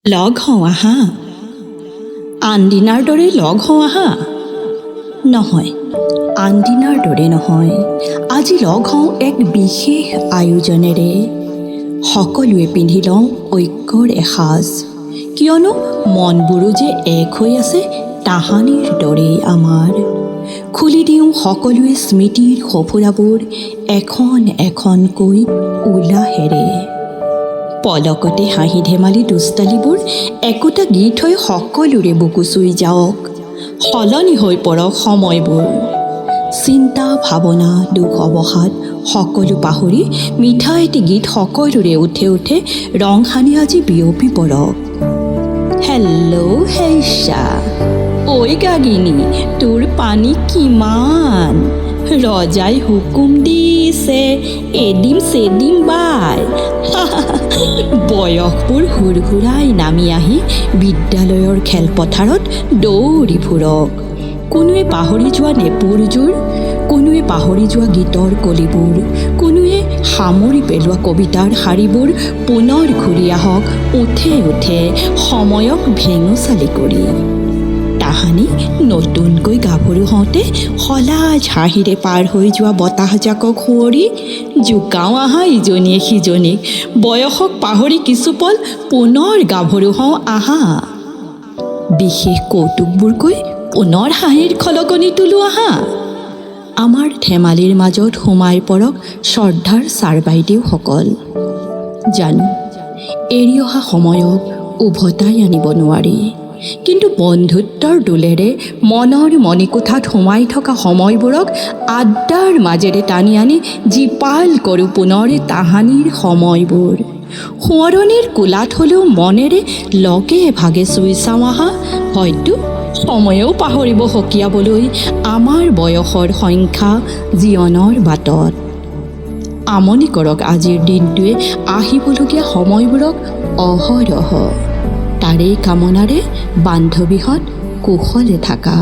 লগ হওঁ আহা, আনদিনাৰ দৰে লগ হওঁ আহা। নহয়, আনদিনাৰ দৰে নহয়, আজি লগ হওঁ এক বিশেষ আয়োজনেৰে। সকলোৱে পিন্ধি লওঁ ঐক্যৰ এসাঁজ, কিয়নো মনবোৰো যে এক হৈ আছে তাহানিৰ দৰেই আমাৰ। খুলি দিওঁ সকলোৱে স্মৃতিৰ সঁফুৰাবোৰ এখন এখনকৈ উলাহেৰে। পলকতে হাঁহি ধেমালি দুষ্টালিবোৰ একোটা গীত হৈ সকলোৰে বুকু চুই যাওক। সলনি হৈ পৰক সময়বোৰ। চিন্তা ভাৱনা দুখ অৱসাদ সকলো পাহৰি মিঠা এটি গীত সকলোৰে ওঁঠে ওঁঠে ৰং সানি আজি বিয়পি পৰক। হেল্ল' হেইচা, ঐ গাগিনী, তোৰ পানী কিমান? ৰজাই হুকুম দিছে এদিম চেদিম বাই। বয়সবোৰ হুৰহুৰাই নামি আহি বিদ্যালয়ৰ খেলপথাৰত দৌৰি ফুৰক। কোনোৱে পাহৰি যোৱা নেপুৰ জোৰ, কোনোৱে পাহৰি যোৱা গীতৰ কলিবোৰ, কোনোৱে সামৰি পেলোৱা কবিতাৰ শাৰীবোৰ পুনৰ ঘূৰি আহক ওঁঠে ওঁঠে সময়ক ভেঙুচালি কৰি। তাহানি নতুনকৈ গাভৰু হওঁতে সলাজ হাঁহিৰে পাৰ হৈ যোৱা বতাহজাকক সুঁৱৰি জোকাওঁ আহা ইজনীয়ে সিজনীক। বয়সক পাহৰি কিছুপল পুনৰ গাভৰু হওঁ আহা। বিশেষ কৌতুকবোৰ কৈ পুনৰ হাঁহিৰ খলকনি তোলো আহা। আমাৰ ধেমালিৰ মাজত সোমাই পৰক শ্ৰদ্ধাৰ ছাৰ বাইদেউসকল। জানো, এৰি অহা সময়ক উভতাই আনিব নোৱাৰি, কিন্তু বন্ধুত্বৰ দোলেৰে মনৰ মণিকোঠাত সোমাই থকা সময়বোৰক আড্ডাৰ মাজেৰে টানি আনি জীপাল কৰোঁ পুনৰ তাহানিৰ সময়বোৰ। সোঁৱৰণিৰ কোলাত হ'লেও মনেৰে লগে ভাগে চুই চাওঁ আহা। হয়তো সময়েও পাহৰিব সকীয়াবলৈ আমাৰ বয়সৰ সংখ্যা জীৱনৰ বাটত। আমনি কৰক আজিৰ দিনটোৱে আহিবলগীয়া সময়বোৰক অহৰহ। তাৰেই কামনাৰে বান্ধৱীহঁত কুশলে থাকা।